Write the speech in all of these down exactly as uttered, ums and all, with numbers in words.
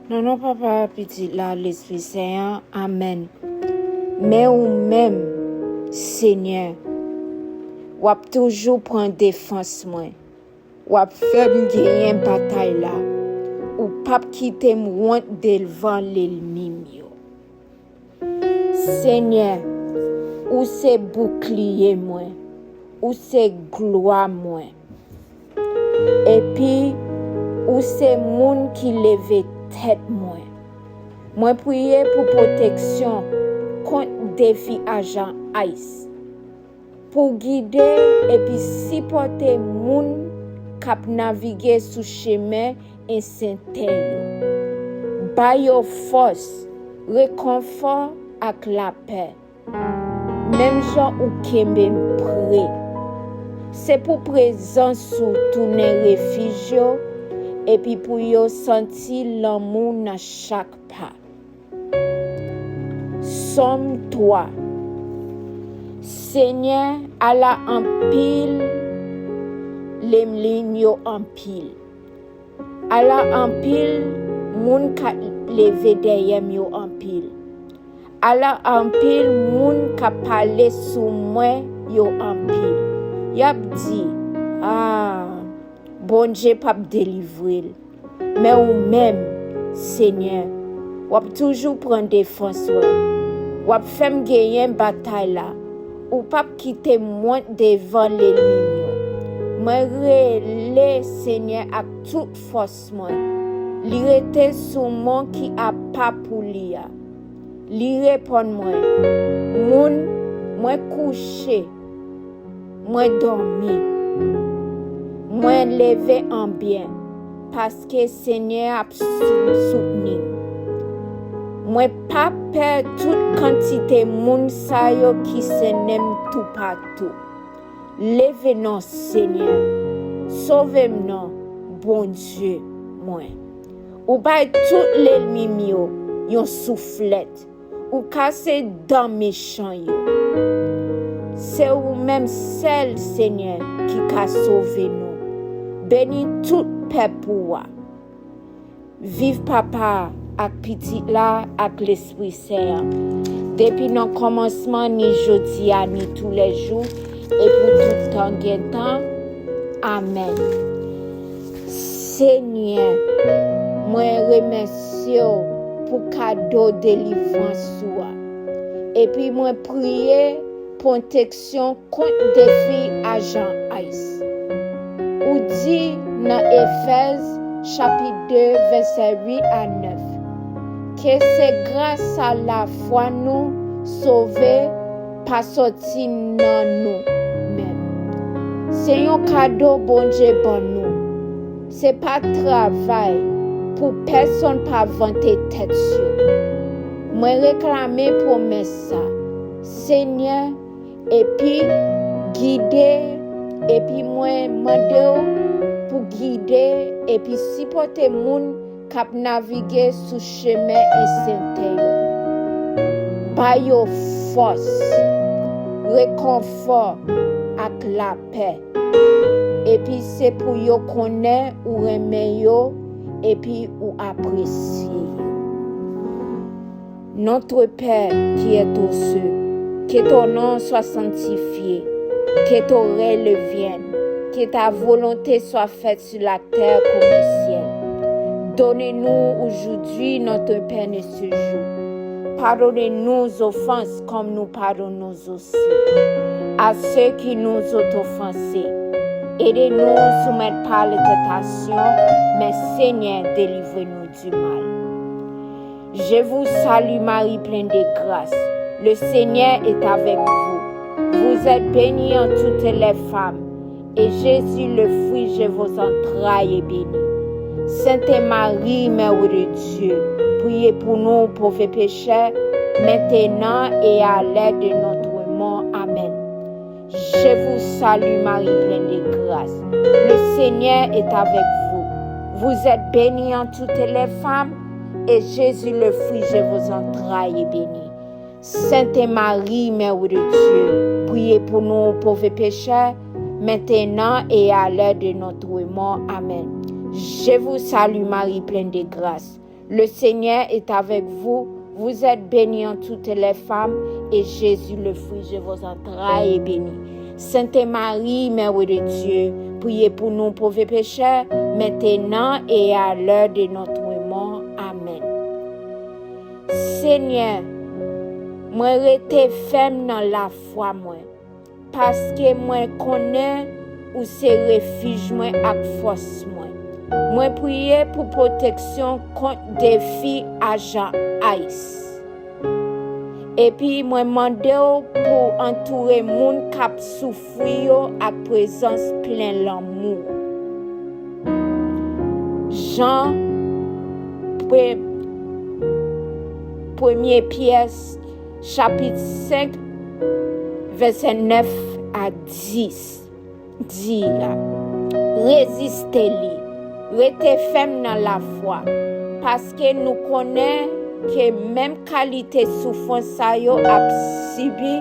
Nan non Papa, Pitit la, Lespri Sen an, amèn. Men ou menm, Senyè, w ap toujou pran defans mwen. W ap fè m genyen batay la. Ou p ap kite m wont devan lènmi m yo. Senyè, ou se boukliye mwen, ou se glwa mwen, epi ou se moun ki leve tèt mwen. Mwen priye pou pwoteksyon kont defi ajan ice, pou gide epi sipòte moun k ap navige sou chemen ensèten yo. Ba yo fòs, rekonfò ak lapè, menm jan ou kenbe m pre. Se pou prezans ou tounen refij yo, epi pou yo santi lanmou nan chak pa. Sòm twa. Senyè, ala anpil lènmi m yo anpil. Ala anpil moun k ap leve dèyè m yo anpil. Ala anpil moun k ap pale sou mwen yo anpil. Y ap di, a, Bondye p ap delivre l. Men ou menm, Senyè, w ap toujou pran defans mwen. W ap fè m genyen batay la. Ou p ap kite m wont devan lènmi m yo. Mwen rele Senyè ak tout fòs mwen. Li rete sou mon ki apa pou li a. Li reponn mwen, moun, mwen kouche, mwen dòmi. Mwen leve an byen, paske Senyè ap sou-, soutni m. Mwen pa pè tout kantite moun sa yo ki sennen m toupatou. Leve non, Senyè. Sove m non, Bondye mwen. Ou bay tout lènmi m yo yon souflèt. Ou kase dan mechan yo. Se ou menm sèl, Senyè, ki ka sove nou. Beni tout pèp ou a. Viv Papa a, ak Pitit la, ak Lespri Sen an. Depi nan kòmansman, ni jodi a, ni toulèjou, e pou tout tan gen tan. Amèn. Senyè, mwen remèsye w pou kado delivrans ou a. Epi mwen priye pwoteksyon kont defi ajan ice. Ou di nan Efèz chapit de, vèsè uit a nèf, ke se gras a lafwa nou sove pa soti nan nou menm. Se yon kado Bondye ban nou. Se pa travay pou pèsonn pa vante tèt yo. Mwen reklame pwomès sa, Senyè, epi gide, epi mwen mande w pou gide epi sipòte moun k ap navige sou chemen ensèten yo. Ba yo fòs, rekonfò ak lapè. Epi se pou yo konnen ou renmen yo epi ou apresye yo. Notre Père qui es aux cieux, que ton nom soit sanctifié, que ton règne vienne, que ta volonté soit faite sur la terre comme au ciel. Donne-nous aujourd'hui notre pain de ce jour. Pardonne-nous nos offenses comme nous pardonnons aussi à ceux qui nous ont offensés. Aide-nous, soumets pas à la tentation, mais Seigneur, délivre-nous du mal. Je vous salue Marie pleine de grâce, le Seigneur est avec vous. Vous êtes bénie entre toutes les femmes, et Jésus, le fruit de vos entrailles, est béni. Sainte Marie, Mère de Dieu, priez pour nous pauvres pécheurs, maintenant et à l'heure de notre mort. Amen. Je vous salue Marie pleine de grâce, le Seigneur est avec vous. Vous êtes bénie entre toutes les femmes, et Jésus, le fruit de vos entrailles, est béni. Sainte Marie, Mère de Dieu, priez pour nous pauvres pécheurs, maintenant et à l'heure de notre mort. Amen. Je vous salue Marie pleine de grâce, Le Seigneur est avec vous. Vous êtes bénie entre toutes les femmes, et Jésus, le fruit de vos entrailles, est béni. Sainte Marie, Mère de Dieu, priez pour nous pauvres pécheurs, maintenant et à l'heure de notre mort. Amen. Senyè, mwen rete fèm nan lafwa mwen, paske mwen konnen ou se refij mwen ak fòs mwen. Mwen priye pou pwoteksyon kont defi ajan ICE. Epi mwen mande w pou antoure moun k ap soufri yo ak prezans plen lanmou. Jan, pre, Premye Pyè, chapit senk, vèsè nèf a dis, di, reziste li, rete fèm nan lafwa, paske nou konnen ke menm kalite soufrans sa yo ap sibi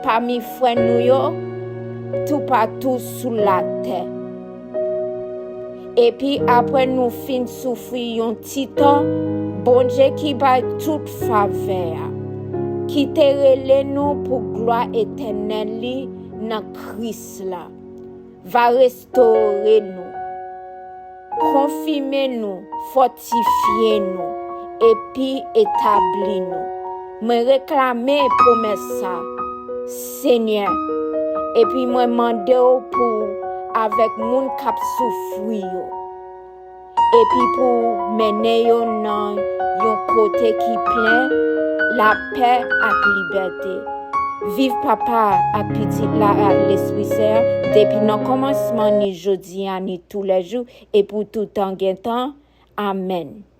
pami frè nou yo toupatou sou latè. Epi apre nou fin soufri yon ti tan, Bondye ki bay tout favè a, ki te rele nou pou glwa etènèl li nan Kris la, va restore nou, konfime nou, fòtifye nou, epi etabli nou. Mwen reklame pwomès sa, Senyè, epi mwen mande w pou avèk moun k ap soufri yo, epi pou mennen yo nan yon kote ki plen lapè ak libète. Viv Papa ak Pitit la ak Lespri Sen an, depi nan kòmansman, ni jodi a, ni toulèjou, e pou toutan gen tan. Amèn.